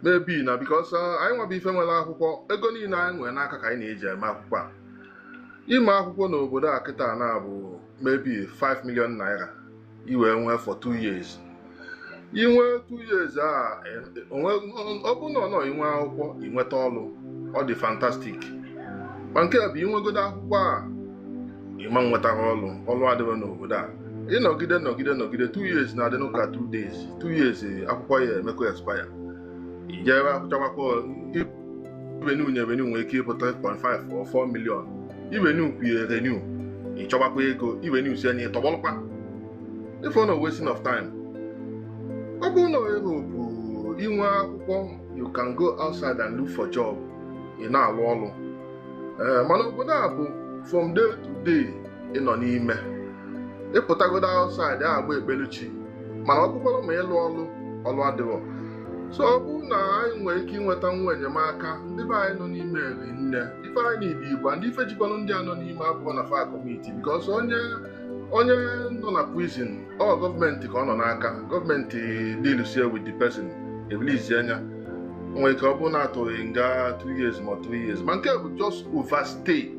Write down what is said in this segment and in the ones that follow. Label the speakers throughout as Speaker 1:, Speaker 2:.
Speaker 1: Maybe na because anyị nwabụ ife nwere akwụkwọ, ego niile anyị nwere n'aka ka anyị na-eji eme akwụkwọ a. Ime akwụkwọ n'obodo a kịta na bụ maybe 5 million naira iwee nwee for 2 years. Inwe 2 years a, ọ bụ na ọ nọ inwe akwụkwọ, inweta ọrụ, ọ dị fantastic. Ma nke a bụ inwegodo akwụkwọ a, ịma nwetara ọrụ, ọrụ adịghị n'obodo a. Ịnọgide nọgide nọgide, 2 years na-adị n'ụka 2 days, 2 years akwụkwọ ya emekọ expire, ijebe akwụchawakwa renew na renew nwere ike ịpụta 3.5 or 4 million. Irenew kwuye renew, ịchọbakwa ego irenew si anya ịtọgbọlụkwa ife na wasting of time. Ọ bụrụ na Europe inwe akwụkwọ, you can go outside and look for job, ị na-alụ ọrụ. Ee, mana obodo a bụ from day to day ịnọ n'ime, ịpụtagodo outside a agba ekpeluchi, mana ọ bụkwara ma ịlụ ọrụ, ọrụ adịrọ. So ọ bụrụ na anyị nwere ike inweta nwa enyemaka, ndị be anyị nọ n'ime eri nne ife anyị na-ebi igbo, ndị ife jikwanụ ndị a nọ n'ime abụọ na fa committee, because onye nọ na prison, ọ gọọmenti ka ọ nọ n'aka, gọọmenti deal with the person, e-release anya. Nwere ike ọ bụrụ na atụghị nga 2 years ma 3 years, ma nke bụ just overstay.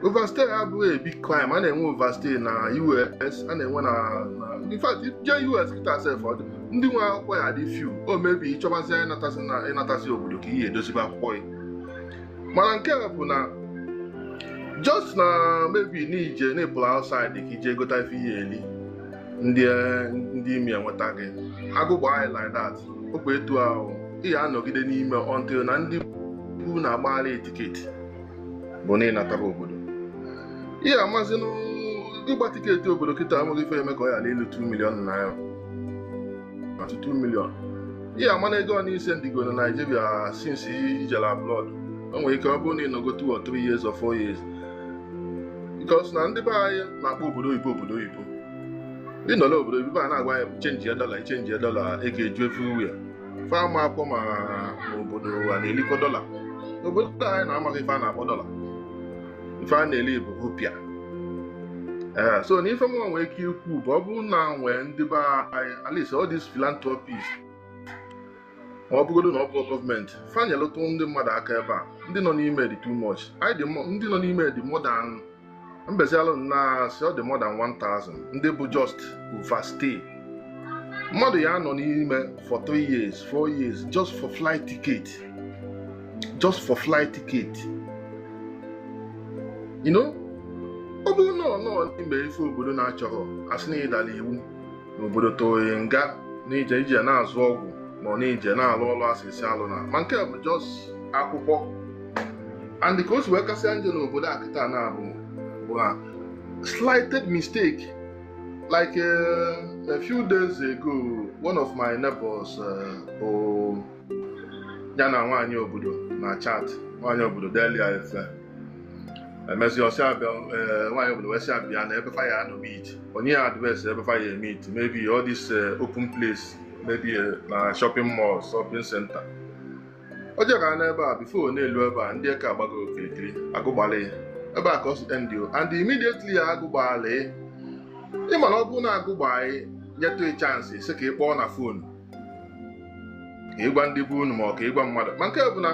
Speaker 1: Overstay abụghị a big crime. A na-enwe overstay na US, a na-enwe na in fact, jee US kịta sef, ndị nwe akwụkwọ ya dị few. O mebi ịchọbazi ịnatazi na ịnatazi obodo ka ihe edozibe akwụkwọ ya. Mana nke a bụ na just na maybe n'ije n'ịpụrụ outside ka ije gota ife ihe eli, ndị imi enweta gị, agụgba anyị like that. Okwu etu ahụ ị ya anọgide n'ime until na ndị bụ na-agbagharị ticket bụ na ịnatara obodo. Ihe amazinụ ịgba ticket obodo kịta enweghị ife eme ka ọ ghara ilu 2 million naira to 2 million. Ihe ama na ego n'ise ndigo na Nigeria since ijere abroad, o nwere ike ọ bụrụ na ịnọgo 2 or 3 years or 4 years, because na ndị be anyị na-akpọ obodo oyibo obodo oyibo. Ịnọ n'obodo oyibo a na-agwa ya change ya dollar, change ya dollar, ego eju everywhere. Fama akwọ ma n'obodo a na-elikọ dollar. Obodo anyị na-amaghị ife a na-akpọ dollar, ife a na-eli bụ rupia. Ee, so na ife mụnwa nwere ike ikwu bụ, ọ bụrụ na nwee ndị be anyị, at least all these philanthropists, ma ọ bụgodo na ọ bụ gọọmenti, fanyelụtụ ndị mmadụ aka ebe a. Ndị nọ n'ime dị too much. Anyị dị ndị nọ n'ime dị more than mbezialụ na asị ọ dị more than 1000 ndị bụ just overstay. Mmadụ ya nọ n'ime for 3 years, 4 years, just for flight ticket, just for flight ticket. Ọ bụrụ na ọ nọ n'ime ife obodo na-achọrọ, asị na ịdara iwu n'obodo tụrụ nga na ije ije na-azụ ọgwụ ma ọ na-ije na-alụ ọrụ asịsị alụ na, ma nke a bụ just akwụkwọ. And ka o si wee kasịa njọ n'obodo a kịta na bụ na slighted mistake, like a few days ago, one of my neighbors bụ ya na nwaanyị obodo na chat, nwaanyị obodo delia efe emezi ọsị abịa. Nwaanyị obodo wee sị abịa na ebe faya anọ meet, onye ya address ebe faya meet, maybe all this open place, maybe na shopping mall, shopping center. O jere n'ebe a, before na-elu ebe a, ndị eke agbago okirikiri, agụgbala ya ebe a ka ọ si end o. And immediately ya agụgbala ya, ịma na ọ bụrụ na agụgba anyị nyetụ chance sị ka ị kpọọ na phone ka ịgwa ndị bụ unu ma ọ ka ịgwa mmadụ. Ma nke bụ na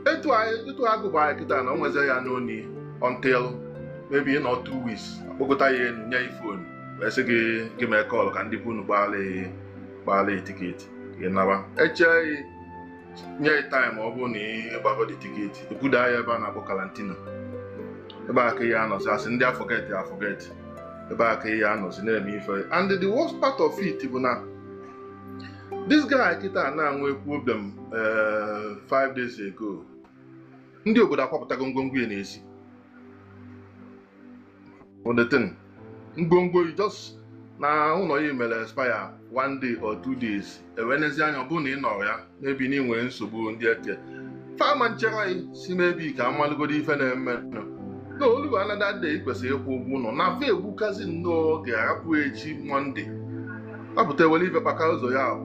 Speaker 1: etu anyị etu agụgba anyị kịta na o nwezi ya n'oni until maybe ịnọ 2 weeks, akpọgota ya elu nye ya phone wee sị gị gị mee call ka ndị bụ unu gbaala ticket ka ị naba eche nye ya time. Ọ bụrụ na ị gbago dị ticket, ebuda ya ebe a na-akpọ quarantine, ebe a ka ihe anọzi, asị ndị a-forget ya a-forget, ebe a ka ihe anọzi na-eme ife. And the worst part of it bụ na this guy kịta na-enwe problem 5 days ago, ndị obodo akwapụtago ngwongwo ya n'ezi. For the thing, ngwongwo you just na ụlọ ya mere expire one day or 2 days, ewenezi anya. Ọ bụrụ na ị nọrọ ya, maybe na ị nwere nsogbu, ndị eke fama nchere anyị si maybe ka amalụgodo ife na-eme na olu another day ị kwesịrị ịkwụ ụgwọ ụlọ na afọ egbukazi nnọọ oge arapụ echi Monday apụta ewere ife kpaka ụzọ ya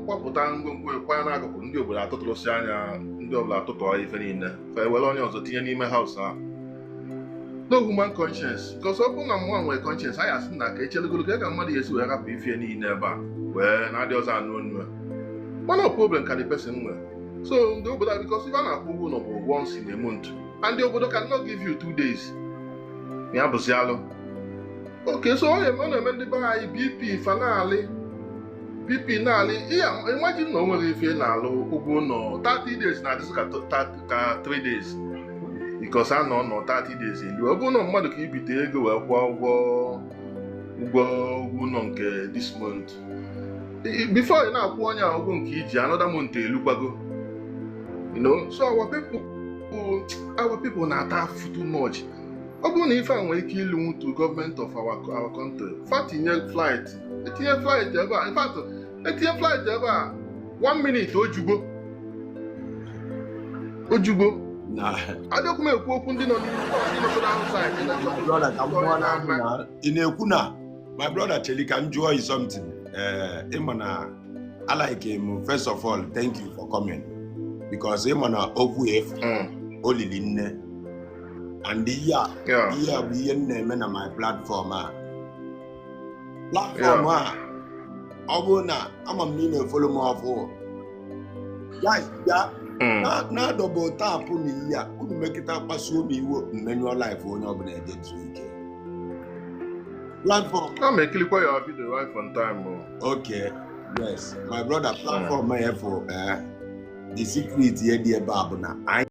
Speaker 1: kwapụta ngwongwo kwa n'akụkụ. Ndị obodo atụtụrụsị anya, ndị ọbụla atụtụọ ife niile, fa ewere onye ọzọ tinye n'ime house ahụ. No human conscience, because ọ bụrụ na mụnwa nwere conscience, anyị asị na ka echelegolo ka ka mmadụ ga-esi wee rapụ ife niile ebe a wee na-adị ọzọ anụ onu ya. Mana problem ka the person nwere. So ndị obodo a, because ife a na-akwụ ụgwọ ụlọ bụ once in a month, and the obodo cannot give you 2 days. Ya bụzi alụ. Okay, so ọ na-eme ndị be anyị BP fa na-alị, BP na-alị. Ihe imagine na o nwere ife na-alụ ụgwọ ụlọ 30 days na-adịzị ka 3 days, because a nọ nọ 30 days elu. Ọ bụrụ na mmadụ ka ibite ego wee kwụọ ụgwọ ụlọ nke this month, before ị na-akwụ onye a ụgwọ nke iji another month elukwago. So our people na-ata afụfụ too much. Ọ bụrụ na ife a nwere ike ịlụnwu to government of our country, fa tinye flight, etinye flight ebe a. In fact, etinye flight ebe a, one minute, ojugbo ojugbo.
Speaker 2: Na
Speaker 1: Adịghị m ekwu okwu ndị nọ n'ihu, ndị nọ outside.
Speaker 2: My brother, ka m mụọ n'ahụ na ị na-ekwu na my brother cheli ka m jụọ you something. Ee, ịma na I like him. First of all, thank you for coming, because ịma na okwu efu olili nne and ihe a ihe a bụ ihe m na-eme na my platform a platform a. Ọ bụrụ na ama m na ị na-efollow m ọfụ, guys, bịa na-adọba tap na ihe a unu mekịta kpasuo m iwe, mmenyụọ life onye ọbụla eje zuo ike platform.
Speaker 1: A ma ekilikwa ya video right on time o.
Speaker 2: Okay, yes, my brother, platform a efo, the secret ihe dị ebe a bụ na anyị